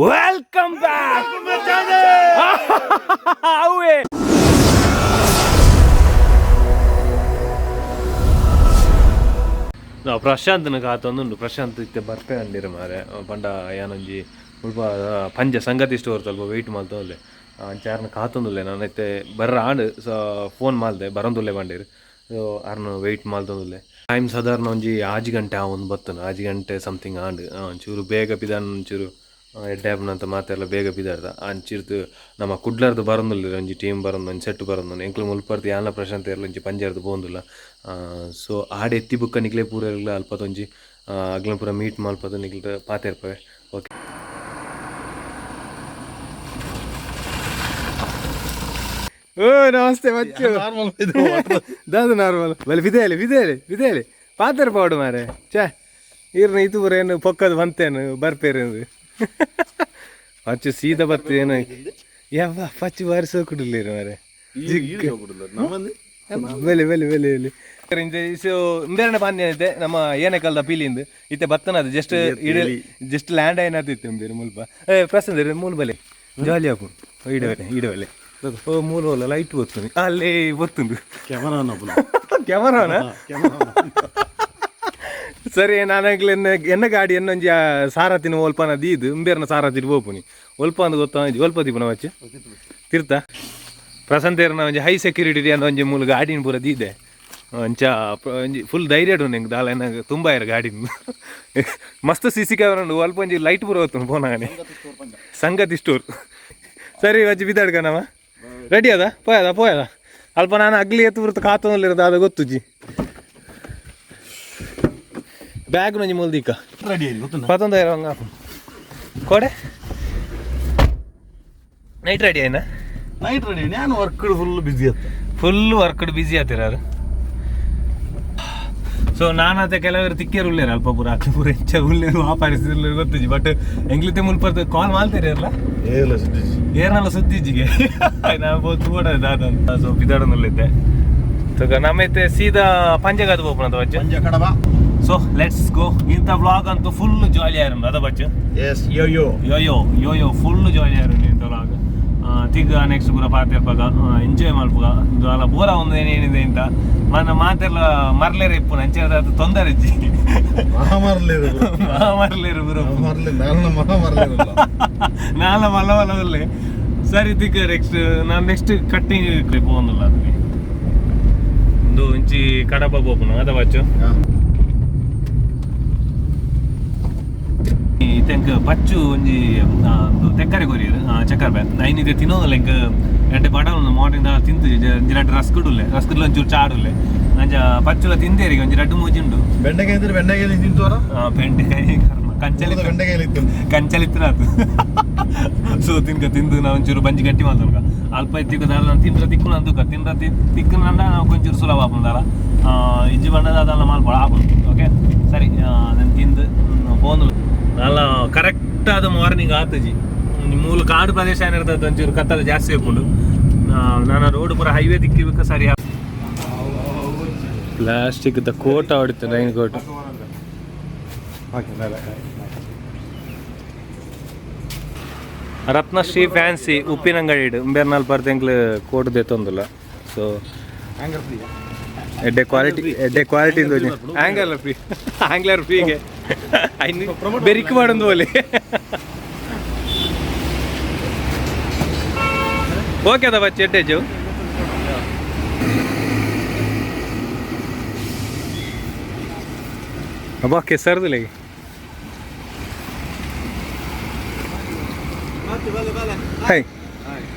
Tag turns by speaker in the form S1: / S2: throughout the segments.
S1: Welcome back! ಅವೇ ನಾವು ಪ್ರಶಾಂತ್ನ ಕಾತೊಂದುಂಡು. ಪ್ರಶಾಂತ್ ಇತ್ತೆ ಬರ್ಪೆ ಅಂದಿರ ಮಾರೆ. ಪಂಡ ಯಾನೊಂಜಿ ಮುಲ್ಪ ಪಂಜ ಸಂಗತಿ ಸ್ಟೋರ್ ಸ್ವಲ್ಪ ವೆಯ್ಟ್ ಮಲ್ತೊಂದುಲ್ಲೆ. ಅಂಚ ಆರ್ನ ಕಾತೊಂದುಲ್ಲೆ. ನಾನು ಇತ್ತೆ ಬರ್ರ ಆಂಡ್. ಸೊ ಫೋನ್ ಮಲ್ದೆ, ಬರೊಂದುಲ್ಲೆ ಪಂಡೇರು. ಸೊ ಆರ್ನ ವೆಯ್ಟ್ ಮಲ್ತೊಂದುಲ್ಲೆ. ಟೈಮ್ ಸಾಧಾರಣ ಒಂಜಿ 6 ಗಂಟೆ ಆವೊಂದು ಬತ್ತುಂಡು, 6 ಗಂಟೆ ಸಮಥಿಂಗ್ ಆಂಡ್. ಒಂಚೂರು ಬೇಗ ಪಿದಾನ್, ಒಂಚೂರು ಎಡ್ಡೆ ಆಪುನಂತ ಮಾತೆರ್ಲ ಬೇಗ ಪಿದಾಡ್ದ. ಅಂಚಿರ್ದು ನಮ್ಮ ಕುಡ್ಲರ್ದು ಬರೊಂದುಲ್ಲೆರ್, ಒಂಜಿ ಟೀಮ್ ಬರೊಂದು, ಒಂಜಿ ಸೆಟ್ ಬರೊಂದು. ಎಂಕ್ಲು ಮುಲ್ಪರ್ದು ಯಾನ್ಲ ಪ್ರಶಾಂತ್ ಏರ್ಲ ಒಂಜಿ ಪಂಜರ್ದು ಪೋವೊಂದುಲ್ಲ. ಸೊ ಆಡೆ ಎತ್ತಿ ಬುಕ್ಕ ನಿಕ್ಲೆ ಪೂರೆರ್ಲ ಅಲ್ಪದೊಂಜಿ ಅಗ್ಲನ್ ಪೂರ ಮೀಟ್ ಮಲ್ಪದ ನಿಕ್ಲೆ ಪಾತೆರ್ಪವೆ. ಓಕೆ. ಓ ನಮಸ್ತೆ ಮಚ್ಚು. ದಾದ ನಾರ್ಮಲ್ ಬಲೆ ಬಿದೇಲೆ ಬಿದೇಲೆ ಬಿದೇಲೆ ಪಾತೆರ್ ಪಾಡು ಮಾರೆ. ಛೇ, ಈರ್ನ ಇದು ಪೂರ ಏನು ಪೊಕ್ಕದ ಬಂತೇನು ಬರ್ಪೇರು. ಪಚ್ಚು ಸೀದಾ ಬತ್ತು ಏನು ಯವ್ವ. ಪಚ್ಚು ಬಾರಿ ಸೋಕುಡುಲ್ಲೇರು ಮಾರೆ. ಬೆಲೆ ಬೆಲೆ ಬೆಲೆ ಬೆಲೆ. ಸೊ ಇಂಬೇರಣ ಪಾನ್ಯ ಐತೆ ನಮ್ಮ ಏನೇ ಕಲ್ದ ಪೀಲಿಂದು. ಇತ್ತೆ ಬತ್ತನದು ಜಸ್ಟ್ ಇಡ ಜಸ್ಟ್ ಲ್ಯಾಂಡ್ అయినది ಇತ್ತೆ ಉಂಬೇರು ಮುಲ್ಪ. ಏ ಪ್ರಸನ್ನ, ಮೂಲು ಬಲೆ, ಜಾಲಿ ಆಪು. ಈಡವೆಲೆ ಈಡವೆಲೆ. ಓ ಮೂಲು ಅಲ್ಲ, ಲೈಟ್ ಬತ್ತುಂಡು ಅಲ್ಲೇ ಬತ್ತುಂಡು.
S2: ಕ್ಯಾಮರಾ.
S1: ಕ್ಯಾಮರಾನ? ಸರಿ, ನಾನು ಎನ್ನ ಎನ್ನ ಗಾಡಿ ಎನ್ನೊಂಜಿ ಸಾರಥಿನ ಒಲ್ಪನ ದೀದು ಉಂಬೇರ್ನ ಸಾರಥಿ ಪೋಪುನಿ. ಒಲ್ಪ ಅಂದ್ ಗೊತ್ತಾ? ಒಲ್ಪ ದೀಪುನ ವಚ್ಚು ತಿರ್ತ ಪ್ರಶಾಂತೇರ್ನ ಒಂಜಿ ಹೈ ಸೆಕ್ಯೂರಿಟಿ ಅಂದ ಒಂಜಿ ಮೂಲು ಗಾಡಿನ ಪೂರ ದೀದೆ. ಅಂಚ ಒಂಜಿ ಫುಲ್ ಧೈರ್ಯ ಉಂಡು ಎಂಕ್. ದಾಲ ಎನ್ನ ತುಂಬ ಇರ ಗಾಡಿನ ಮಸ್ತ್ ಸಿ ಸಿ ಕ್ಯಾಮರಾ ಉಂಡು. ಅಲ್ಪ ಒಂಜಿ ಲೈಟ್ ಪೂರ ಹೊತ್ತುಂಡು ಪೋನಾಗನೆ. ಸಂಗತಿ ಸ್ಟೋರ್. ಸರಿ ವಜ್ಜಿ, ಬಿದ್ದಾಡ್ಕ ನಮ್ಮ ರೆಡಿ ಅದ. ಪೋಯದ ಪೋಯದ. ಅಲ್ಪ ನಾನು ಅಗ್ಲಿ ಎತ್ತು ಬರುತ್ತೆ ಕಾತೊಂದಿರೋದು ಅದ ಗೊತ್ತುಜಿ. ಬ್ಯಾಗ್ ಒಂಜಿ ಮೂಲ್ದೀಕ.
S2: ರೆಡಿ ಆಯ್ತು ಗೊತ್ತುಂಡ.
S1: ಪತ್ತೊಂದು ಹಂಗ ಕೋಡೆ ನೈಟ್ ರೆಡಿ ಆಯ್ನಾ?
S2: Night ready. ನಾನು ವರ್ಕ್ ಫುಲ್ ಬಿಸಿ ಆತ.
S1: ಫುಲ್ ವರ್ಕ್ ಬಿಸಿ ಆತಿರಾರು. ಸೊ ನಾನಾತೆ ಕೆಲವರು ತಿಕ್ಕೇರು ಉಳ್ಳೇರು. ಅಲ್ಪ ಪೂರ ಅಕ್ಲು ಪೂರ ಹೆಚ್ಚ ಉಳ್ಳೇರು, ವಾಪರಿಸಿದ್ರು ಗೊತ್ತುಜಿ. ಬಟ್ ಎಂಗ್ಲಿತೆ ಮುಲ್ಪರ್ದು ಕಾಲ್ ಮಾಡ್ತೀರಲ್ಲ.
S2: ಏಲ್ಲ ಸುದ್ದಿ.
S1: ಏರ್ನಲ್ಲ ಸುದ್ದಿಜಿಗೆ ನಾನು ಬೋದು ದಾದ. ಸೊ ಬಿದಾಡನುಲ್ಲಿದ್ದೆ. ಸೊ ನಮ್ಮೈತೆ ಸೀದಾ ಪಂಜಗಾದ ಪೋಪುನದ ಬಚ್ಚು.
S2: ಪಂಜ ಕಡಬ.
S1: ಸೊ let's go. ಇಂಥ ವ್ಲಾಗ್ ಅಂತೂ ಫುಲ್ ಜಾಲಿ ಆಯಿರಂದು ಅದ ಬಚ್ಚು.
S2: ಎಸ್, ಯೋ ಯೋ.
S1: ಯೋ ಯೋ ಯೋ ಯೋ, ಫುಲ್ ಜಾಲಿ ಆಯಿರಂದು ಇಂಥ ವ್ಲಾಗ್. ತಿಗ್ಗ ನೆಕ್ಸ್ಟ್ ಪೂರ ಪಾತಿರ್ಪಗ ಎಂಜಾಯ್ ಮಲ್ಪುಗ. ಅಲ್ಲ ಪೂರ ಒಂದು ಏನೇನಿದೆ ಇಂತ ಮನ ಮಾತೆಲ್ಲ ಮರ್ಲೇರ ಇಪ್ಪುನ. ಅಂಚೆ ಅದು ತೊಂದರೆ ಇಜ್ಜಿ.
S2: ಮಹಾಮಾರಲೇರು.
S1: ಮರ್ಲೇರು ಪೂರ.
S2: ಮಹಾಮಾರಲೆ ನಾನು ಮಹಾಮಾರಲೇರಲ್ಲ.
S1: ನಾಲ ಮಲ್ಲ ಮಲ್ಲ ಉಲ್ಲೆ. ಸರಿ ತಿಕ್ಕ, ನೆಕ್ಸ್ಟ್ ನಾನು ನೆಕ್ಸ್ಟ್ ಕಟ್ಟಿಂಗ್ ಪೋವೊಂದುಲ್ಲ. ಅದಕ್ಕೆ ಒಂದು ಒಂಚಿ ಕಡಬ ಪೋಪುನ ಅದ ಬಚ್ಚು. ತೆಂಕ್ ಪಚ್ಚು ಒಂಜಿ ತೆಕ್ಕರೆ ಕೊರಿಯರ್ ಚಕ್ಕರ್ ಬ್ಯಾನ್ ಐನ್ ಇದೆ ತಿನ್ನೋದಲ್ಲ. ಎಂಕ್ ಎಡ್ಡೆ ಬಡ ಮಾರ್ನಿಂಗ್ ದಾಲ ತಿಂತು. ಒಂಜಿ ರಡ್ಡ್ ರಸ್ಕ್ ಉಲ್ಲೆ, ರಸ್ಕ್ ಒಂಚೂರು ಚಾಡುಲ್ಲೆ. ಅಂಚ ಪಚ್ಚುಲ ತಿಂದೇರಿಗೆ ಒಂಜಿ ರಡ್ಡ್ ಮೂಜಿ ಉಂಡು.
S2: ಬೆಂಡೆಕಾಯಿ ಇದ್ರೆ ಬೆಂಡೆಕಾಯಿ ತಿಂತವರ.
S1: ಬೆಂಡೆಕಾಯಿ ಕರ್ಮ ಕಂಚಲಿ.
S2: ಬೆಂಡೆಕಾಯಿ ಇತ್ತು.
S1: ಕಂಚಲಿತ್ತಿನಾತು. ಸೊ ತಿನ್ಕ ತಿಂದು ನಾವು ಒಂಚೂರು ಬಂಜಿ ಗಟ್ಟಿ ಮಾತುಕ. ಅಲ್ಪ ಇತ್ತಿಕ ದಾಲ ನಾನು ತಿಂದ್ರ ತಿಕ್ಕುನ ಅಂದುಕ ತಿಂದ್ರ ತಿಕ್ಕುನಂಡ ನಾವು ಕೊಂಚೂರು ಸುಲಭ ಆಪುಂಡು. ಇಜ್ಜಿ ಬಣ್ಣದ ಅದೆಲ್ಲ ಮಲ್ಪಡ ಆಪುಂಡು. ಓಕೆ ಸರಿ, ನಾನು ತಿಂದು ಪೋಂದು. ಅಲ್ಲ, ಕರೆಕ್ಟ್ ಆದ ಮಾರ್ನಿಂಗ್ ಆತಜಿ. ಮೂಲ ಕಾಡು ಪ್ರದೇಶ ಏನಿರ್ತದೆ, ಒಂಚೂರು ಕತ್ತಲು ಜಾಸ್ತಿ ಆಪುಂಡು. ನಾನು ರೋಡ್ ಪೂರ ಹೈವೇ ತಿಕ್ಕಿಬೇಕು. ಸರಿ, plastic the coat ಆಡಿತ್ತು, rain coat. Ratnashree fancy Uppinangady ಉಂಬೇರ್ನಾಲ್ ಪರ್ತೆಂಕ್ಲು coat ದೆತ್ತೊಂದುಲ್ಲ. ಸೊ ಎಡ್ಡೆ ಕ್ವಾಲಿಟಿ, ಎಡ್ಡೆ ಕ್ವಾಲಿಟಿ. ಆಂಗಲ್ ಫ್ರೀ, ಆಂಗ್ಲರ್ ಫ್ರೀಗೆ ಐನು ಬೆರಿಕ್ ಮಾಡೋದು ಓಲೆ. ಓಕೆ ಅದ ಬಚ್ಚ ಎಡ್ಡೆಜು. ಅಬ್ಬಾ, ಕೆಸರ್ದಿಲ್ಲ. ಹಾಯ್.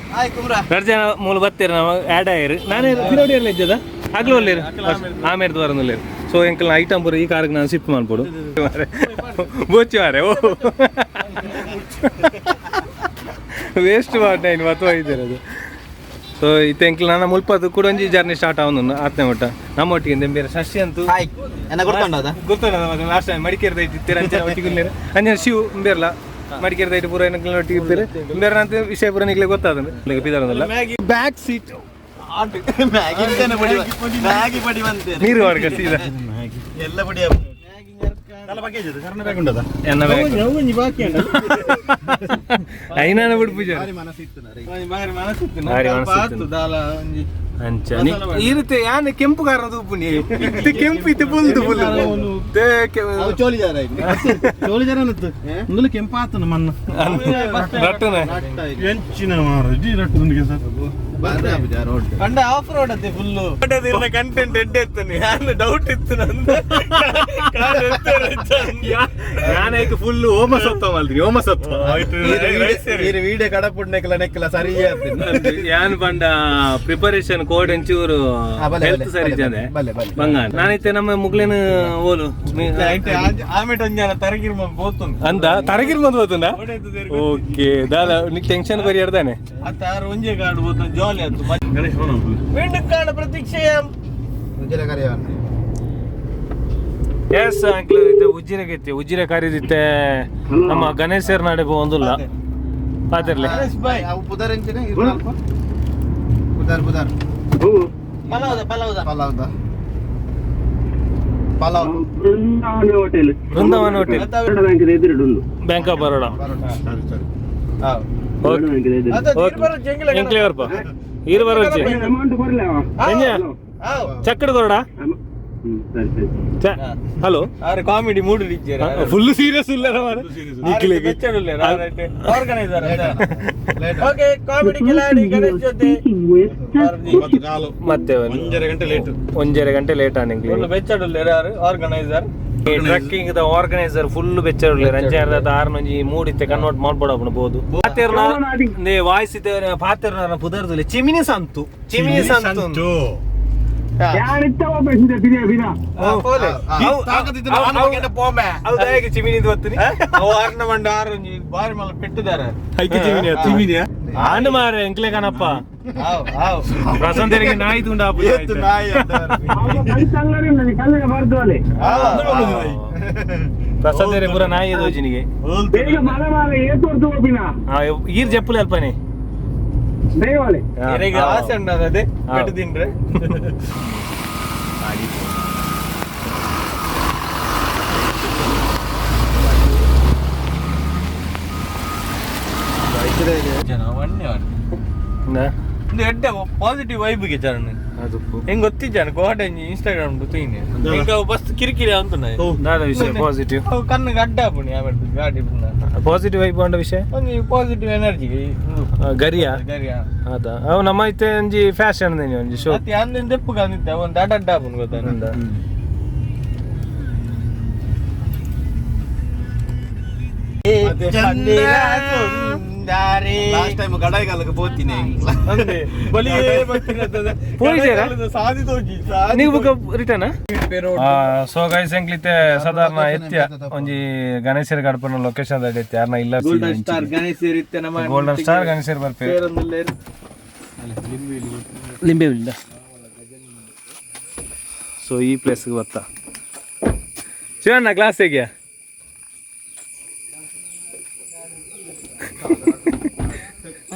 S1: ರಡ್ಡ್ ಜನ ಮೂಲು ಬತ್ತೀರ ನಾವು ಆ್ಯಡ್ ಆಯಿರು. ನಾನೇ ಪಿರೋಡಿಯಲ್ಲಿ ಇದ್ದದ ಆಗ್ಲೂ ಒಲ್ಲೇರು ಆಮೇಲೆ ಬರೋದಿಲ್ಲ. ಸೊ ಎಂಕಲ್ನ ಐಟಮ್ ಪೂರ ಈ ಕಾರ್ಗೆ ನಾನು ಶಿಫ್ಟ್ ಮಾಡ್ಬೋದು ಮಾರೆ. ಬೋಚಿ ಮಾರೆ. ಓ ವೇಸ್ಟ್ ಮಾಡಿ ನಾನು ಮತ್ವ ಇದ್ದಿರೋದು. ಸೊ ಇತ್ತೆ ಎಂಕಲ್ ನನ್ನ ಮುಲ್ಪದು ಕೂಡ ಒಂಜಿ ಜರ್ನಿ ಸ್ಟಾರ್ಟ್ ಆವೊಂದು ಆತ್ನೆ ಮಟ್ಟ. ನಮ್ಮ ಒಟ್ಟಿಗೆ ಬೇರೆ ಶಶಿ ಅಂತೂ.
S3: ಹಾಯ್, ಎನ್ನ ಗೊತ್ತುಂಡದ?
S1: ಗೊತ್ತಲ್ಲ, ಮತ್ತೆ ಲಾಸ್ಟ್ ಟೈಮ್ ಮಡಿಕೇರಿ ದೈಟ್ ಇತ್ತೀರ. ಅಂಚೆ ಒಟ್ಟಿಗೆ ಉಲ್ಲೇರು. ಅಂಚೆ ಶಿವ್ ಬೇರ್ಲ ಮಡಿಕೇರಿ ದೈಟ್ ಪೂರ ಏನಕ್ಕೆ ಒಟ್ಟಿಗೆ ಇರ್ತೀರಿ. ಬೇರೆ ಅಂತ ವಿಷಯ ಪೂರ ನಿಗ್ಲೆ ಗೊತ್ತಾದ ಪಿದಾರಲ್ಲ. ಬ್ಯಾಕ್ ಸೀಟ್
S3: ಮ್ಯಾಗಿ ಪಡಿ, ಮ್ಯಾಗಿ ಪಡಿ ಬಂತೇನೆ.
S1: ನೀರು ಹೊಡ್ಕ ಸೀದಾ.
S3: ಎಲ್ಲ ಪಡಿ.
S1: ಎನ್ನ ಐನಾನ ಬಿಡ್ಪುಜ.
S3: ಬಾರಿ ಮನಸ್ಸಿತ್ತು.
S1: ಬಾರಿ ಮನಸ್ಸಿತ್ತು.
S3: ದಾಲ ಒಂಜಿ
S1: ಅಂಚ ಈ ರೀತಿ ಯಾನ್ ಕೆಂಪು ಕಾರಣ ತೂಪುನಿ ಇತ್ತೆ ಕೆಂಪು ಇತ್ತೆ ಬೊಲ್ದು ಬೊಲ್ದು.
S2: ಚೋಳಿ ಜನ ಮುಂದಲು ಕೆಂಪಾತನ ಮನ್ನ.
S1: ರಟ್ಟನ
S2: ಎಂಚಿನ ಮಾರ ಇಡೀ ರಟ್ಟು ಸರ್.
S3: ಪಂಡ ಆಫ್ ರೋಡ್ ಅತ್ತೆ ಫುಲ್ಲು. ಕಂಟೆಂಟ್ ಎಡ್ಡೆ ಇತ್ತು, ಯಾನ್ ಡೌಟ್ ಇತ್ತು ನಂದು.
S1: ಯಾನೈಕ್ ಫುಲ್ ಓಮ ಸತ್ವ ಮಲ್ದಿನಿ, ಓಮ ಸತ್ವ.
S2: ವೀಡಿಯೋ ಕಡಪುಡ್ ನೆಕ್ಲ ನೆಕ್ಲ ಸರಿ.
S1: ಯಾನ್ ಪಂಡ ಪ್ರಿಪರೇಷನ್ ಕೋಡ್ ಒಂಚೂರು ಹೆಲ್ತ್ ಸರಿ ಇಜ್ಜಂದೆ.
S2: ಬಲ್ಲೆ ಬಲ್ಲೆ.
S1: ಬಂಗ ನಾನೈತೆ ನಮ್ಮ ಮುಗ್ಲೇನು ಓಲು.
S3: ಆಮೇಲೆ ಒಂಜನ ತರಗಿರ್ ಬೋತುಂಡು.
S1: ಅಂದ ತರಗಿರ್ ಬಂದು ಹೋತುಂಡ. ಓಕೆ ದಾದ ನಿಕ್ ಟೆನ್ಷನ್ ಬರಿ ಎಡ್ದಾನೆ.
S3: ಅತ್ತ ಆರು ಒಂಜೆ ಗಾಡು ಬೋತು ಜಾಲಿ ಆತು. ಕಾಣ ಪ್ರತೀಕ್ಷೆಯ.
S1: ಎಸ್ ಅಂಕ್ಲ್, ಇತ್ತೆ ಉಜ್ಜಿರಗೈತಿ ಉಜ್ಜಿರ ಕರೀದಿತ್ತೆ ನಮ್ಮ ಗಣೇಶರ್ ನಾಡೆ ಒಂದುಲ್ಲ ಪಾತಿರ್ಲೆ.
S3: ಬಾಯ್.
S2: ಅವು ಪುದರ್ ಎಂಚಿನ ಪುದರ್ ಪುದರ್?
S3: ಪಲಾವ್ದ ಪಲಾವ್ದ.
S2: ಪಲಾವ್ದ pulao.
S1: Brindavan hotel, bank of Baroda.
S2: ಸರಿ ಸರಿ.
S1: ಎಂಕ್ಲೇವರ್ಪ ಈರು ಬರೋಜಿ ಚಕ್ಕಡ ಕೊರಡ. ಹಲೋ.
S3: ಆರೆ ಕಾಮಿಡಿ ಮೂಡ್ ಇಜ್ಜೆರ.
S1: ಫುಲ್ ಸೀರಿಯಸ್ ಇಲ್ಲ.
S3: Organiser. Okay, comedy Kiladi Ganesh ಜೊತೆ.
S1: ಮತ್ತೆ
S2: ಒಂಜರೆ ಗಂಟೆ ಲೇಟ್.
S1: ಒಂಜರೆ ಗಂಟೆ ಲೇಟ್ ಆನಿಂಗ್ಲಿ.
S3: ಫುಲ್ ಬೆಚ್ಚಡುಲ್ಲೇರು ಯಾರು ಆರ್ಗನೈಸರ್.
S1: ಟ್ರೆಕ್ಕಿಂಗ್ ದ ಆರ್ಗನೈಸರ್ ಫುಲ್ ಬೆಚ್ಚಡುಲ್ಲೇರು. ಅಂಚೆ ಆರ್ನೊಂಜಿ ಮೂಡಿತ್ತೆ ಕನ್ವರ್ಟ್ ಮಾಡ್ಬೋಡ ಬೋದು ಪಾತೆರ್ನ ನೇ ವಾಯ್ಸ್ ಇತ್ತೆ ಪಾತೆರ್ನ ಪುದರ್ದುಲೆ ಚಿಮಿನಿ ಸಂತು, ಚಿಮಿನಿ ಸಂತು. ಹೌದು, ಚಿಮಿನಿ ಗೊತ್ತಿನಿ.
S3: ಆರ್ನ ಮಂಡ ಆರು ಬಾರಿ ಮಲ್ಲ ಪೆಟ್ಟುದಾರ.
S1: ಐಕೆ ಚಿಮಿನಿ ಚಿಮಿನಿ ಆಂಡ್ ಮಾರೆ ಎಂಕ್ಲೆ ಕಣಪ್ಪ.
S3: ಆವ್ ಆವ್.
S1: ಪ್ರಸಂತರಿಗೆ ನಾಯಿ ತುಂಡ. ಪ್ರಸಂತರಿಗೆ ಪೂರ ನಾಯಿ ದೋಜಿನಿಗೆ ಈರ್ ಜಪ್ಪುಲೆ ಅಲ್ಪನೆ.
S3: ಎರೆಗೆ ಆಸೆ ಉಂಟು ಅದೇ ಪೆಟ್ಟು ತಿಂಡ್ರೆ. ಜನ ಒಂದು ಎಡ್ಡೆ ಪಾಸಿಟಿವ್ ವೈಬ್ಗೆ ಚರಣ.
S1: ಅದು
S3: ಹೆಂಗ್ ಗೊತ್ತಿಜ್ಜಾನ ಕೋಟೆ ಇನ್ಸ್ಟಾಗ್ರಾಮ್ ತೂಯಿನಿ ಈಗ ಬಸ್ ಕಿರಿಕಿರಿ ಅಂತ.
S1: ದಾದ ವಿಷಯ ಪಾಸಿಟಿವ್?
S3: ಅವು ಕಣ್ಣಿಗೆ ಅಡ್ಡ ಆಪುಣಿ ಆಮೇಲೆ ಗಾಡಿ ಪುನಃ.
S1: ಪಾಸಿಟಿವ್ ವೈಬ್ ಅಂಡ ವಿಷಯ.
S3: ಒಂಜಿ ಪಾಸಿಟಿವ್ ಎನರ್ಜಿ.
S1: ಗರಿಯಾ.
S3: ಗರಿಯಾ.
S1: ಅದ ಅವು ನಮ್ಮ ಇತ್ತೆ ಒಂಜಿ ಫ್ಯಾಷನ್ ಒಂಜಿ ಶೋ.
S3: ಮತ್ತೆ ಅಂದಿನ ದೆಪ್ಪು ಕಾಣಿದ್ದೆ ಒಂದು ಅಡ್ಡ ಅಡ್ಡ ಆಪುಣಿ ಗೊತ್ತಾ.
S2: ಲಾಸ್ಟ್ ಟೈಮ್ ಗಡಾಯಿಗಾಲಕ್ಕೆ ಪೋತೀನಿ.
S1: ಪೋಯಿಜೆರಾ? ನೀವು ಬುಕ್ ರಿಟರ್ನ್. ಸೊ ಗೈಸ್, ಎಂಕ್ಲಿತ್ತೆ ಸಾಧಾರಣ ಎತ್ಯ ಒಂಜಿ ಗಣೇಶರ ಗಡಪನ ಲೊಕೇಶನ್ ದ ಎತ್ಯ ಯಾರ್ನ ಇಲ್ಲ.
S3: ಗೋಲ್ಡನ್ ಸ್ಟಾರ್ ಗಣೇಶ್ ಇತ್ತೆ ನಮ್ಮ.
S1: ಗೋಲ್ಡನ್ ಸ್ಟಾರ್ ಗಣೇಶರ್ ಬರ್ಪೆ ಲಿಂಬೆ ಇಲ್ಲ. ಸೊ ಈ ಪ್ಲೇಸ್ಗೆ ಬರ್ತಾ ಶಿವಣ್ಣ ಕ್ಲಾಸ್ ಹೇಗೆ?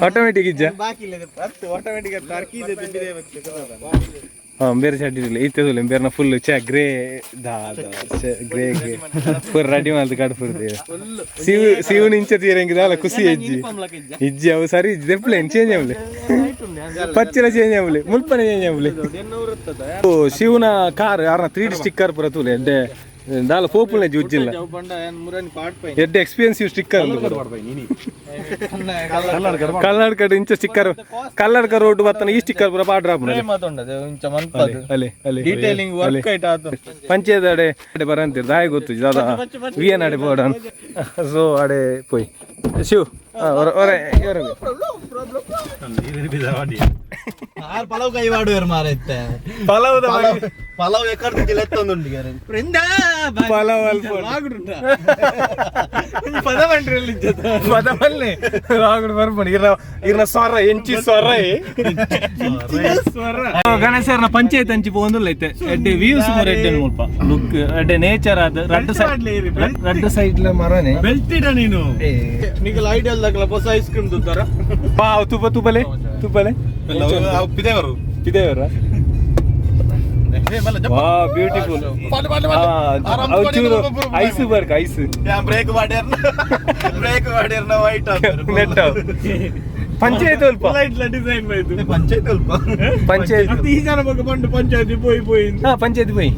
S1: ಆಟೋಮೆಟಿಕ್ ಇಜ್ಜ.
S3: ಬಾಕಿ ಇಲ್ಲ ಹತ್ತು ಆಟೋಮೆಟಿಕ್ ಟರ್ಕಿ ತಿಂಡಿದೆ.
S1: ಹಾಂ, ಬೇರೆ ಚಡ್ಡಿ ಇಲ್ಲ ಇತ್ತದಲ್ಲ ಬೇರೆ ಫುಲ್ ಚ ಗ್ರೇ ದಾ ಗ್ರೇ ಗ್ರೇ ಪೂರ ರೆಡಿ ಮಲ್ತು ಕಡ್ ಪುರ್ದಿ ಸಿವ್ ಸಿವ್ ಇಂಚ ತೀರಂಗಿದಲ್ಲ ಖುಷಿ ಇಜ್ಜಿ ಇಜ್ಜಿ ಅವು ಸರಿ ಇಜ್ಜಿ ದೆಪ್ಲೇನ್ ಚೇಂಜ್ ಆವ್ಲೆ ಪಚ್ಚಿಲ ಚೇಂಜ್ ಆವ್ಲೆ ಮುಲ್ಪನೆ ಚೇಂಜ್ ಆವ್ಲೆ. ಓ ಶಿವನ ಕಾರ್ ಯಾರನ್ನ 3D sticker ಪೂರ ತೂಲೆ ಎಡ್ಡೆ ದಾಲ ಪೋಪುಲ್ನೆ ಜುಜ್ಜಿಲ್ಲ. ಎಡ್ಡೆ ಎಕ್ಸ್ಪೆನ್ಸಿವ್ ಸ್ಟಿಕ್ಕರ್ ಕರ್ನಾಟಕ ಇಂಚ ಸ್ಟಿಕ್ಕರ್ ಕರ್ನಾಟಕ ರೋಡ್ ಬತ್ತನ ಈ ಸ್ಟಿಕ್ಕರ್ ಪೂರ ಪಾಡ್ರ. ಅಲೆ ಅಲೆ.
S3: ಡೀಟೇಲಿಂಗ್ ವರ್ಕ್ ಐಟ್ ಆತು.
S1: ಪಂಚಾಯತ್ ಅಡೆ ಅಡೆ ಬರಂತೀರ್ ದಾಯ ಗೊತ್ತು ದಾದಾ ವಿ ಎನ್ ಅಡೆ ಬೋಡನ್. ಸೊ ಅಡೆ ಪೋಯ್ ಶಿವ್ ಒರೆ
S2: ಪಲಾವ್ ಕೈ ವಾಡುವರು ಮಾರೈತೆ.
S1: ಪಲಾವ್ದ
S2: ಪಲಾವ್ ಎಕ್ಕಡ್ದು ಲೆತ್ತೊಂದುಂಡು.
S1: ಪಲಾವ್ ಅಲ್ಪ
S3: ಪದ ಬಂಡ್ರಲ್ಲಿ.
S1: ಪದವಲ್ಲೆ ರಾಗುಡು ಬರ್ಪಣಿ ಇರ್ನ ಇರ್ನ ಸ್ವರ ಎಂಚಿ ಸ್ವರ ಗಣೇಶರ್ನ ಪಂಚಾಯತ್ ಅಂಚಿ ಪೋಂದುಲ್ಲ ಐತೆ ಎಡ್ಡೆ ವ್ಯೂಸ್ ಪೂರ ಎಡ್ಡೆ ಮುಲ್ಪ ಲುಕ್ ಎಡ್ಡೆ ನೇಚರ್ ಅದು ರಡ್ಡು ಸೈಡ್ ರಡ್ಡು ಸೈಡ್ ಲ ಮರನೆ.
S2: ಬೆಲ್ಟಿಡ ನೀನು.
S3: ನಿಗಲ ಐಡಿಯಲ್ ದಾಗಲ ಹೊಸ ಐಸ್ ಕ್ರೀಮ್ ತುತ್ತಾರ.
S1: ಪಾವ್ ತುಪ್ಪ ತುಪ್ಪಲೆ ತುಪ್ಪಲೆ.
S2: ಪಿದೇವರು.
S1: ಇದೇವರ. ವಾ ಬ್ಯೂಟಿಫುಲ್. ಚೂರು ಐಸ್ ಬರ್ಕ್ ಐಸ್.
S3: ಬ್ರೇಕ್ ಮಾಡ್ಯಾರ, ಬ್ರೇಕ್ ಮಾಡ್ಯಾರ, ವೈಟ್.
S1: ನೆಟ್ ಪಂಚಾಯತ್ ಅಲ್ಪ.
S3: ಡಿಸೈನ್ ಮಾಡಿದ್ದು ಪಂಚಾಯತ್ ಅಲ್ಪ.
S1: ಪಂಚಾಯತ್.
S3: ಈ ಜನ ಬಗ್ಗೆ ಬಂದು ಪಂಚಾಯತಿ ಪೋಯಿ ಪೋಯಿ.
S1: ಹಾ, ಪಂಚಾಯತ್ ಪೋಯಿ.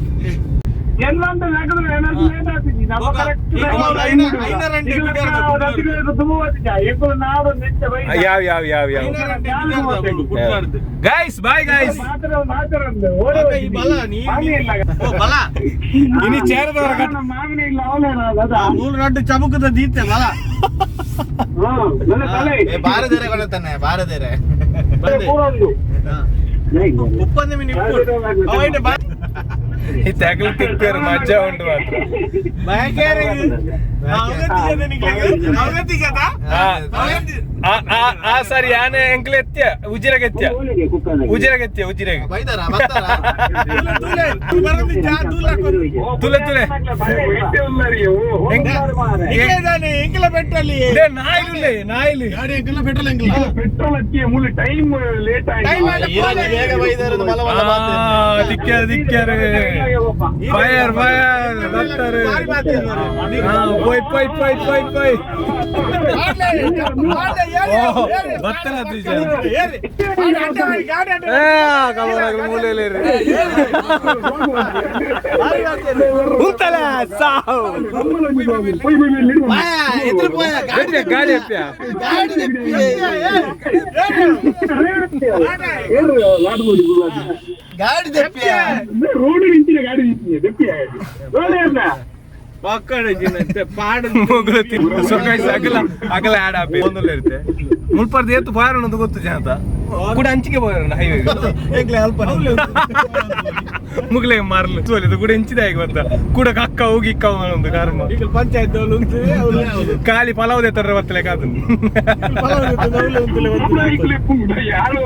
S1: ಯಾವ ಯಾವ ಯಾವ ಯಾವ. Guys, bye guys. ಇನಿ ಚೇರದವರ ಕಟ್.
S3: ಮೂರು ನಟ್ಟು ಚಮಕದ ದೀತೆ ಬಲ.
S2: ಬಾರದೇರೆ ಕೊಡತಾನೆ ಬಾರದೇರೆ.
S3: ಉಪ್ಪಂದ ಮಿನಿ.
S1: ಈ ತೆಗಲು ತಿಕ್ಕರು ಮಜಾ ಉಂಟು ಮಾತ್ರ. ಆ ಆ ಆ ಸರಿ, ಯಾನೆ ಎಂಕ್ಲೆ ಎತ್ಯ ಉಜಿರೆಗೆ ಎತ್ಯ, ಉಜಿರೆಗೆ ಎತ್ಯ, ಉಜಿರೆಗೆ.
S2: ಬೈದಾರ ಬರ್ತಾರ.
S1: ತುಲೆ ತುಲೆ. ನಾಯಿಲು ನಾಯಿಲು.
S4: ಪೆಟ್ರೋಲ್ ಅಕ್ಕಿ ಮೂಲ ಟೈಮ್ ಲೇಟ್
S2: ಈರನ್ನ ಬೇಗ ಬೈದಾರ ಮಲ ಮಲ ಮಾತು.
S1: ದಿಕ್ಕ್ಯಾರ ದಿಕ್ಕ್ಯಾರ, ಫೈರ್ ಫೈರ್ ಬರ್ತಾರೆ. ಪೋಯ್ ಪೋಯ್ ಪೋಯ್ ಪೋಯ್ ಪೋಯ್. ಬರ್ತಾರ. ಮೂಲೆಯಲ್ಲಿ ಉಂತಲ ಸಾವು.
S2: ಎದುರು ಪೋಯ.
S1: ಗಾಡಿ ಗಾಡಿ ಅಪ್ಪ್ಯ.
S2: ಗಾಡಿ ತೆಪ್ಪಿ. ಗಾಡಿ ತೆಪ್ಪಿಯ.
S4: ರೋಡ್ ನಿಂತಿದೆ, ಗಾಡಿ ನಿಂತಿದೆ, ದೆಪ್ಪಿ ರೋಡ್ ಅಲ್ಲ.
S1: ಮೊಗಲು ತಿನ್ನು ಸೊಕಾಯ್ಸ್ ಅಗಲ ಅಗಲ ಆಡ್ ಆಪಿ ಒಂದಲ್ಲ ಇರುತ್ತೆ. ಮುಲ್ಪರ್ದು ಏತು ಬಾರಣ ಅಂತ ಗೊತ್ತು ಜಾತ ಕೂಡ ಅಂಚಿಗೆ ಬೋಯರಣ ಹೈವೇ.
S2: ಎಂಕ್ಲೆ ಅಲ್ಪ.
S1: ಮುಗ್ಲೆ ಮಾರ್ಲು ಸೋಲಿದು ಕೂಡ ಎಂಚಿದ ಆಗಿ ಬರ್ತ ಕೂಡ ಕಕ್ಕ ಹೋಗಿ ಇಕ್ಕ ಒಂದು ಕರ್ಮ.
S3: ಪಂಚಾಯತ್
S1: ಖಾಲಿ ಪಲಾವ್ ದೇತರ ಬರ್ತಲೆ ಕಾದು.
S4: ಯಾರು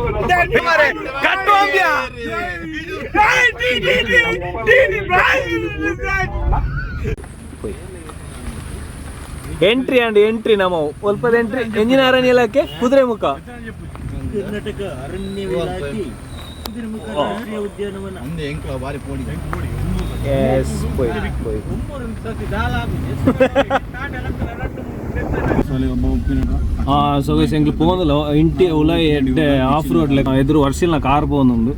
S1: ಕಟ್ಟೋಂಬ್ಯಾ. Entry and entry ನಮ್ಮ ಒಲ್ಪದ ಎಂಟ್ರಿ ಎಂಜಿನ ಅರಣ್ಯ ಇಲಾಖೆ ಕುದುರೆ ಮುಖ.
S5: ಕರ್ನಾಟಕ ಅರಣ್ಯ ಇಲಾಖೆ ಕುದುರೆಮುಖ ರಾಷ್ಟ್ರೀಯ ಉದ್ಯಾನವನ.
S2: ಅಂದೆ ಎಂಕ್ಲ ಬಾರಿ ಪೋಡಿ.
S1: ಎಸ್, ಪೋಯ್ ಪೋಯ್. ಸೊ ಗೈಸ್, ಎಂಕ್ಲು ಪೋಂದಲ್ಲ ಇಂಟಿ ಉಲ ಎಡ್ಡೆ ಆಫ್ ರೋಡ್ ಲೆಕ್ಕ ಎದುರು ವರ್ಷಿಲ್ನ ಕಾರ್ ಪೋಂದುಂಡು.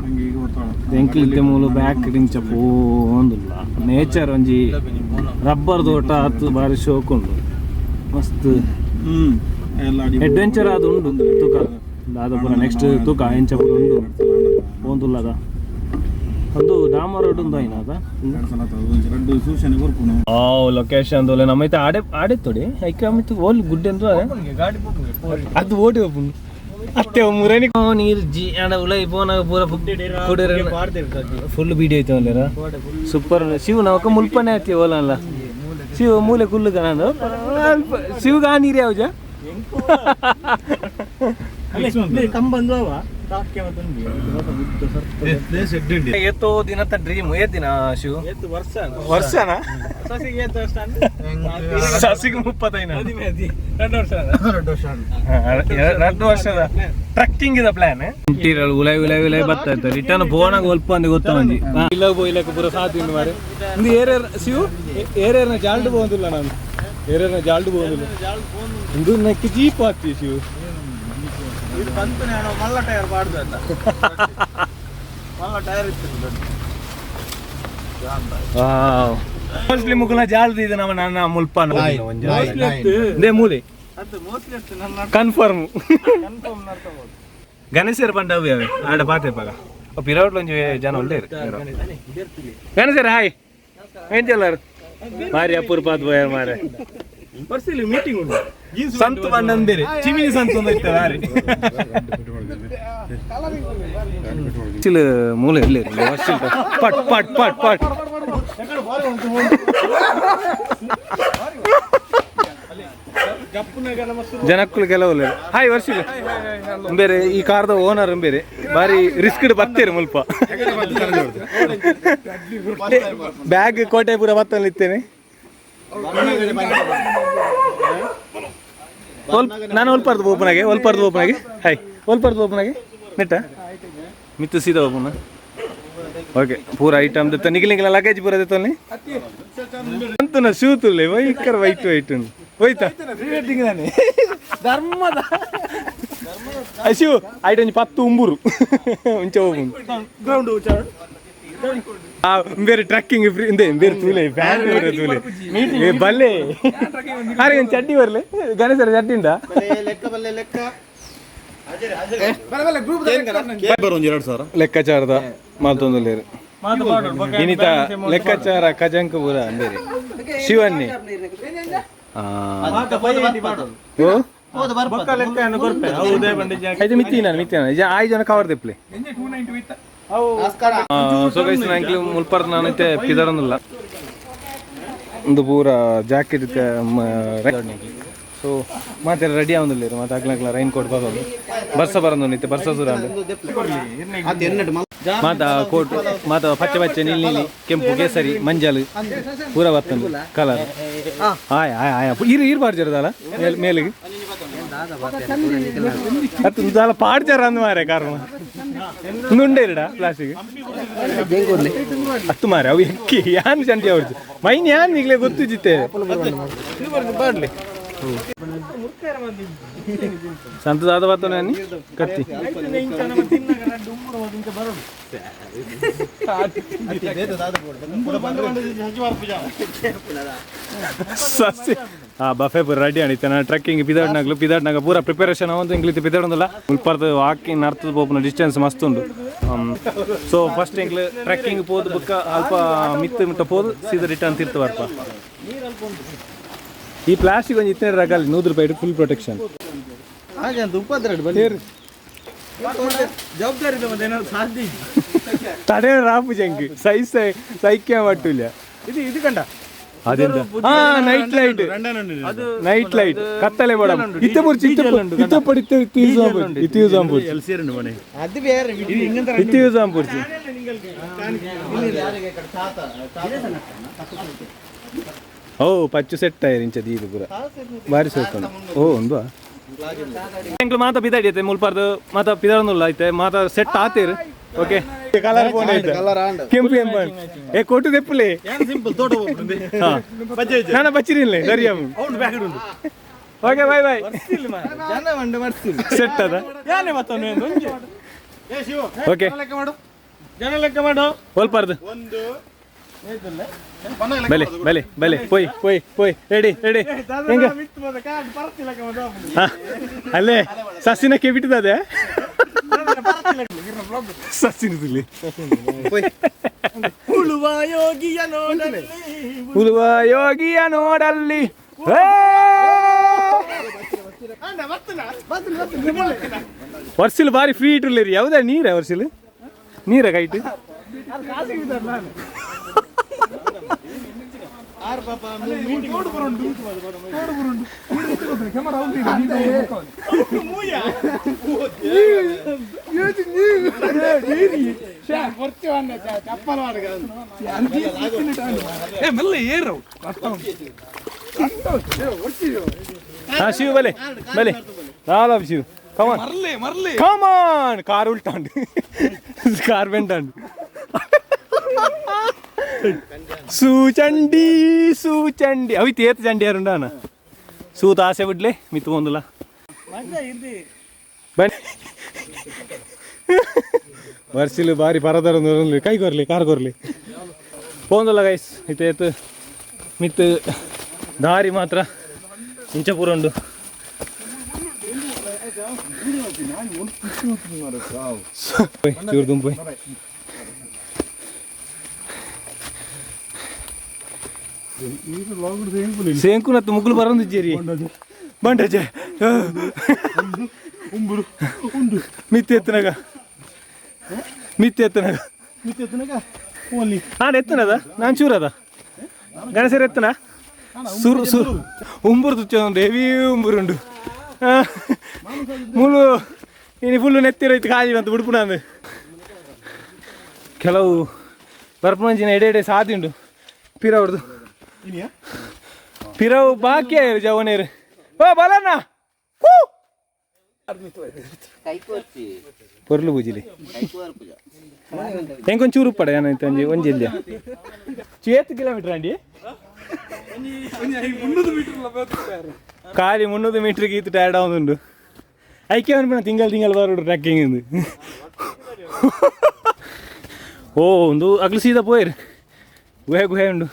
S1: ಎಂಕ್ಲು ಇತ್ತೆ ಮೂಲು ಬ್ಯಾಕ್ ರಿಂಚ ಪೋಂದುಲ್ಲ. ನೇಚರ್ ಒಂಜಿ ರಬ್ಬರ್ ತೋಟ ಅತ್ತು ಬಾರಿ ಶೋಕ್ ಉಂಡು. ಮಸ್ತ್ ಅಡ್ವೆಂಚರ್ ಅದು ಉಂಡು. ತೂಕ ದಾದ ಪೂರ ನೆಕ್ಸ್ಟ್ ತೂಕ ಎಂಚ ಪೂರ ಉಂಡು ಪೋಂದುಲ್ಲದ. ಅದು ಡಾಮರ್ ರೋಡ್ ಉಂದು ಐನ ಅದ ಲೊಕೇಶನ್ ದೋಲೆ. ನಮ್ಮೈತೆ ಆಡೆ ಆಡೆ ತೊಡಿ ಐಕೆ ಅಮಿತ್ ಓಲ್ ಗುಡ್ಡೆ ಅಂತ ಅದು ಓಡಿ ಒಬ್ಬನು ಅತ್ತೆ ಮುರನಿ ನೀರು ಜಿ ಆಡ ಉಲೈ ಪೋನಾಗ ಪೂರ ಕುಡಿರ ಫುಲ್ ಬೀಡಿ ಐತೆ ಒಲ್ಲೇರ. ಸೂಪರ್ ಶಿವ ನವಕ ಮುಲ್ಪನೆ ಆತಿ ಓಲಲ್ಲ. ಶಿವ ಮೂಲೆ ಕುಲ್ಲು ಕಣದು ಅಲ್ಪ ಶಿವಗ ಆ ನೀರು ಯಾವ್ಜ. ಏತೋ ದಿನದ ಡ್ರೀಮ್ ಏ ದಿನ ಶಿವ ವರ್ಷನಾ ಸಸಿಗೆ 35 2 ವರ್ಷದ ಟ್ರಕ್ಕಿಂಗ್ ಇದ ಪ್ಲಾನ್. ಇಂಟೀರಿಯರ್ ಉಲೈ ಉಲೈ ಉಲೈ ಬರ್ತಾ ಇತ್ತು. ರಿಟರ್ನ್ ಬೋನಾಗ ಒಲ್ಪ ಅಂದ್ ಗೊತ್ತ ಒಂಜಿ ಇಲ್ಲ ಬೋಯ್ಲಕ್ಕ ಪೂರ ಸಾಧ್ಯ ಉಂಡು ಮಾರೆ. ಇಂದು ಏರೇರ್ ಶಿವು ಏರೇರ್ನ ಜಾಲ್ಡು ಪೋಂದಿಲ್ಲ, ನಾನು ಏರೇರ್ನ ಜಾಲ್ಡು ಪೋಂದಿಲ್ಲ. ಇಂದು ನೆಕ್ ಜೀಪ್ ಆತಿ ಶಿವು.
S3: ಇದು ಬಂತು ನಾನು ಮಲ್ಲ ಟೈರ್ ಬಾಡ್ದು ಅಂತ ಮಲ್ಲ ಟೈರ್ ಇತ್ತು.
S1: ಮೋಸ್ಟ್ಲಿ ಮುಗುಲ ಜಾಲ್ದು ಇದು ನಮ್ಮ ನನ್ನ ಮುಲ್ಪ they ಮೂಲೆ.
S3: ಅದು ಮೋಸ್ಟ್ಲಿ ಅಷ್ಟು ನನ್ನ
S1: ಕನ್ಫರ್ಮ್.
S3: ಕನ್ಫರ್ಮ್ ನಡ್ಕೋಬಹುದು.
S1: ಗಣೇಶರ ಪಂಡ ಅವೆ ಅವೆ ಆಡ ಪಾತೆ ಪಗ ಪಿರವಟ್ಲ ಒಂಜಿ ಜನ ಉಳ್ಳೇರು. ಗಣೇಶರ ಹಾಯ್, ಏನ್ ಚಲ್ಲಾರು ಮಾರಿ ಅಪೂರ್ಪಾತ್ ಬೋಯರ್ ಮಾರೆ.
S3: ಬರ್ಸಿಲ್ಲ ಮೀಟಿಂಗ್ ಉಂಟು.
S1: ಸಂತು ಬಂದಂದಿರಿ ಚಿಮಿನಿ ಸಂತು ಒಂದು ಇತ್ತು ಮಾರಿ ಚಿಲ್ ಮೂಲೆ ಇರ್ಲಿ ಪಟ್ ಪಟ್ ಪಟ್ ಪಟ್. ಜನಕ್ಕುಲು ಕೆಲವು ಹಾಯ್ ವರ್ಷಿಲ್ ಬೇರೆ ಈ ಕಾರ್ದ ಓನರ್ ಬೇರೆ ಬಾರಿ ರಿಸ್ಕ್ ಬತ್ತೀರಿ ಮುಲ್ಪ ಬ್ಯಾಗ್ ಕೋಟೆ ಪೂರ ಬತ್ತಲ್ಲಿ ಇತ್ತೇನೆ. ನಾನು ಒಲ್ಪಾರ್ದು ಓಪನಾಗೆ, ಒಲ್ಪಾರ್ದು ಓಪನಾಗೆ. ಹಾಯ್, ಒಲ್ಪಾರ್ದು ಓಪನಾಗೆ ನೆಟ್ಟ ಮಿತ್ತು ಸೀದಾ ಓಪನ. Okay ಪೂರ ಐಟಮ್ ದತ್ತ ನಿಗಿಲ್ ನಿಗಿಲ ಲಗೇಜ್ ಪೂರ ದತ್ತಲ್ಲಿ ಅಂತನ ಶೂ ತುಲ್ಲೆ ವೈಕರ್ ವೈಟ್ ವೈಟ್ ಉಂಡು ಹೋಯ್ತಾ
S3: ಧರ್ಮದ
S1: ಶಿವ ಐಟ್ ಒಂಜಿ ಪತ್ತು ಉಂಬುರು ఉంಚ ಹೋಗುಂಡು
S3: ಗ್ರೌಂಡ್
S1: ಆ ಬೇರೆ ಟ್ರಕ್ಕಿಂಗ್ ಫ್ರೀ ಇಂದೆ ಬೇರೆ ತೂಲೆ ಫ್ಯಾನ್ ಬೇರೆ ತೂಲೆ ಏ ಬಲ್ಲೆ ಅರೆ ಒಂದು ಚಡ್ಡಿ ಬರ್ಲೆ ಗಣೇಶರ ಚಡ್ಡಿ ಉಂಟಾ
S2: ಲೆಕ್ಕ ಬಲ್ಲೆ ಲೆಕ್ಕ
S1: ಲೆಕ್ಕಾಚಾರದ ಮಾತೊಂದುಲ್ಲೇರು ಇನಿತ ಲೆಕ್ಕಾಚಾರ ಕಜಂಕ ಪೂರ ಅಂದೇರಿ ಶಿವನ್ನಿ ಆ. ಓ ಆಯ್ತು ಮಿತ್ತಿ ನಾನು ಮಿತ್ತಿ ನಾನು ಆಯ್ ಜನ ಕವರ್ ದೆಪ್ಲೆ. ಸೊ ಗೈಸ್ ನಂಗೆ ಮುಲ್ಪರ್ದ ನಾನೈತೆ ಪಿದರೊಂದಿಲ್ಲ ಒಂದು ಪೂರ ಜಾಕೆಟ್ ಸೊ ಮಾತೆಲ್ಲ ರೆಡಿ ಆವೊಂದಿಲ್ಲ ಮತ್ತೆ ಅಗ್ಲ ರೈನ್ ಕೋಟ್ ಬರೋದು ಬರ್ಸ ಬರೋದು ಇತ್ತೆ ಬರ್ಸ ಸುರ ಮಾತ ಕೋಟ್ ಮಾತ ಪಚ್ಚೆ ಪಚ್ಚೆ ನೀಲಿ ನೀಲಿ ಕೆಂಪು ಕೇಸರಿ ಮಂಜಲ್ ಪೂರ ಬರ್ತಂದು ಕಲರ್ ಆಯ್ ಆಯ್ ಆಯ್ ಇರು ಇರು ಪಾಡ್ಜಾರದಲ್ಲ ಮೇಲ್ ಮೇಲಿಗೆ ಅತ್ತು ದಾಲ ಪಾಡ್ಜಾರ ಅಂದ್ ಮಾರೆ ಕರ್ಮ ಉಂಡೆ ಇರಡ ಪ್ಲಾಸ್ಟಿಕ್ ಹತ್ತು ಮಾರೆ ಅವು ಎಕ್ಕಿ ಯಾನ್ ಚಂಡಿ ಅವ್ರದ್ದು ಮೈನ್ ಯಾನ್ ಈಗಲೇ ಗೊತ್ತು ಜಿತ್ತೆ ಸಂತ ದಾದ ಬರ್ತನೆ ಅನ್ನಿ ಕತ್ತಿ ಸಸಿ ಆ ಬಫೆ ಪೂರ ರೆಡಿ ಆಣಿತ್ತೆ ನಾನು ಟ್ರೆಕ್ಕಿಂಗ್ ಪಿದಾಡ್ನಾಗ್ಲು ಪಿದಾಡ್ನಾಗ ಪೂರ ಪ್ರಿಪರೇಷನ್ ಅವಂತ ಇಂಗ್ಲಿತ್ ಪಿದಾಡೊಂದಿಲ್ಲ ಮುಲ್ಪರ್ದು ವಾಕಿಂಗ್ ನರ್ತದ ಪೋಪುನ ಡಿಸ್ಟೆನ್ಸ್ ಮಸ್ತ್ ಉಂಡು. ಸೊ ಫಸ್ಟ್ ಎಂಕ್ಲು ಟ್ರೆಕ್ಕಿಂಗ್ ಪೋದು ಬುಕ್ಕ ಅಲ್ಪ ಮಿತ್ತು ಮುಟ್ಟ ಪೋದು ಸೀದಾ ರಿಟರ್ನ್ ತಿರ್ತು ಬರ್ಪ. ಈ ಪ್ಲಾಸ್ಟಿಕ್ ಒಂಜಿ ಇತ್ತನೇ ರಗಲ್ 100 ರೂಪಾಯಿ ಫುಲ್ ಪ್ರೊಟೆಕ್ಷನ್.
S2: ಹಾಗೆ ಅಂತ ಉಪದ್ರ ಬನ್ನಿ
S3: ಜವಾಬ್ದಾರಿ ಮತ್ತೆ ಏನಾದ್ರು ಸಾಧ್ಯ
S1: ತಡೆ ರಾಪು ಜಂಕ್ ಸೈಸ್ ಸೈಕ್ಯ ಮಟ್ಟುಲ್ಲ.
S3: ಇದು ಇದು ಕಂಡ.
S1: ಅದೆಂತ? ಹಾ, night light. Night light ಕತ್ತಲೆ ಬೇಡ ಇತ್ತೆ ಪುರ್ಚಿ ಇತ್ತೆ ಇತ್ತೆ ಪಡಿ ಇತ್ತೆ ಇತ್ತೆ ಯೂಸ್ ಆಂಪುರ್ಚಿ ಇತ್ತೆ ಯೂಸ್ ಆಂಪುರ್ಚಿ.
S2: ಅದು ಬೇರೆ.
S1: ಇತ್ತೆ ಯೂಸ್ ಆಂಪುರ್ಚಿ. ಓ ಪಚ್ಚು ಸೆಟ್ ಆಯ್ರಿ ಇಂಚ ದೀದು ಪೂರ ಬಾರಿ ಸೆಟ್ ಉಂಡು. ಓ ಉಂದು ಎಂಕ್ಲು ಮಾತ ಪಿದಾಡಿ ಐತೆ ಮುಲ್ಪಾರ್ದು ಮಾತ ಪಿದಾಡೊಂದುಲ್ಲ ಐತೆ ಮಾತ ಸೆಟ್ ಆತೇರು. Okay colour phone ಐತೆ.
S2: ಕಲರ್ ಆಂಡ್
S1: ಕೆಂಪು ಕೆಂಪು ಏ ಕೊಟ್ಟು ದೆಪ್ಪುಲೆ.
S3: ಸಿಂಪಲ್ ತೋಟ.
S1: ನಾನ ಬಚ್ಚಿರಿಲ್ಲ ಸರಿ. Okay bye bye.
S3: ಜನ ಮಂಡೆ ಮಾಡ್ತೀನಿ.
S1: ಸೆಟ್ ಅದ.
S3: ಯಾನೆ ಮತ್ತೊಂದು
S1: ಓಕೆ.
S3: ಲೆಕ್ಕ ಮಾಡು, ಜನ ಲೆಕ್ಕ ಮಾಡು.
S1: ಒಲ್ಪಾರ್ದು ಬಲೆ ಬಲೆ ಬಲೆ ಪೋಯ್ ಪೋಯ್ ಪೋಯ್ ರೆಡಿ ರೆಡಿ ಹೆಂಗ? ಹಾ, ಅಲ್ಲೇ ಸಸಿನ ಕೆಬಿಟ್ಟದೆ ಸಸಿನ ತುಲಿ.
S3: ಉಳುವ ಯೋಗಿಯ ನೋಡಲ್ಲಿ.
S1: ಉಳುವ ಯೋಗಿಯ ನೋಡಲ್ಲಿ ಏ! ವರ್ಸಿಲ್ ಬಾರಿ ಫ್ರೀ ಇಟ್ಟಿರ್ಲಿ ಯಾವುದೇ ನೀರ ವರ್ಸಿಲ್ ನೀರ ಕೈಟ್. ಹಾ ಶಿವ ಬಲೆ ಬಲೆ ನಾಲ ಶಿವ ಕಮಾನ್ ಕಮಾನ್ ಕಾರ್ ಉಲ್ಟಾಂಡ್ ಕಾರ್ ಬೆಂಟಾಂಡ್ ಸೂಚಂಡಿ ಸೂಚಂಡಿ ಅವಿ ತೇತ್ ಚಂಡಿ ಯಾರುಂಡಾನ ಸೂತ ಆಸೆ ಬಿಡ್ಲೆ ಮಿತ್ತು ಒಂದುಲ ಬನ್ನಿ ವರ್ಷಿಲು ಬಾರಿ ಪರದರ ಕೈ ಕೊರ್ಲಿ ಕಾರ್ ಕೊರ್ಲಿ ಪೋಂದುಲ್ಲ ಗೈಸ್ ಇತ್ತೇತು ಮಿತ್ತು ದಾರಿ ಮಾತ್ರ ಇಂಚ ಪೂರ ಉಂಡು. ಚೂರು ದುಂಪು ಸೇಂಕುನತ್ತು ಮುಗ್ಲು ಬರೋದು ಬಂಡಜೆ ಮಿತ್ತಿ ಎತ್ತನಾಗ ಮಿತ್ತಿ ಎತ್ತನಾಗ ನಾನು ಎತ್ತನದ ನಾನು ಚೂರದ ಗಣೇಶರ ಎತ್ತನ ಸುರು ಸುರು ಉಂಬುರು ತುಚ್ಚ ಉಂಡು ಹೆವಿ ಉಂಬುರುಂಡು ಮುಳು ಇನಿ ಫುಲ್ಲು ನೆತ್ತಿರೋಯ್ತು ಖಾಲಿ ಬಂತು ಉಡುಪುನಂದು ಕೆಲವು ಬರ್ಪುನಂಚಿನ ಎಡೆ ಎಡೆ ಸಾದಿ ಉಂಡು ಪಿರವ್ರದ್ದು ಪಿರವು ಬಾಕಿ ಆಯ್ರು ಜವನೇರು ಓ ಬಲಣ್ಣ. ಪೊರ್ಲು ಪೂಜಿಲಿ. ಎಂಕೊಂಚೂರು ಉಪ್ಪಡ ಏನಾಯ್ತು ಒಂಜಿ ಒಂಜಿ ಇಲ್ಲಿಯ ಏತ್ ಕಿಲೋಮೀಟರ್ ಅಂಡಿ? ಖಾಲಿ 300 ಮೀಟರ್ ಗೀತು ಟಯರ್ಡ್ ಆವೊಂದುಂಡು. ಐಕೆ ಅನ್ಪುನ ತಿಂಗಳು ತಿಂಗಳು ಬರೋಡು ಟ್ರೆಕ್ಕಿಂಗ್. ಓ, ಒಂದು ಅಗ್ಲು ಸೀದಾ ಪೋಯಿರ್, ಗುಹೆ ಗುಹೆ ಉಂಡು.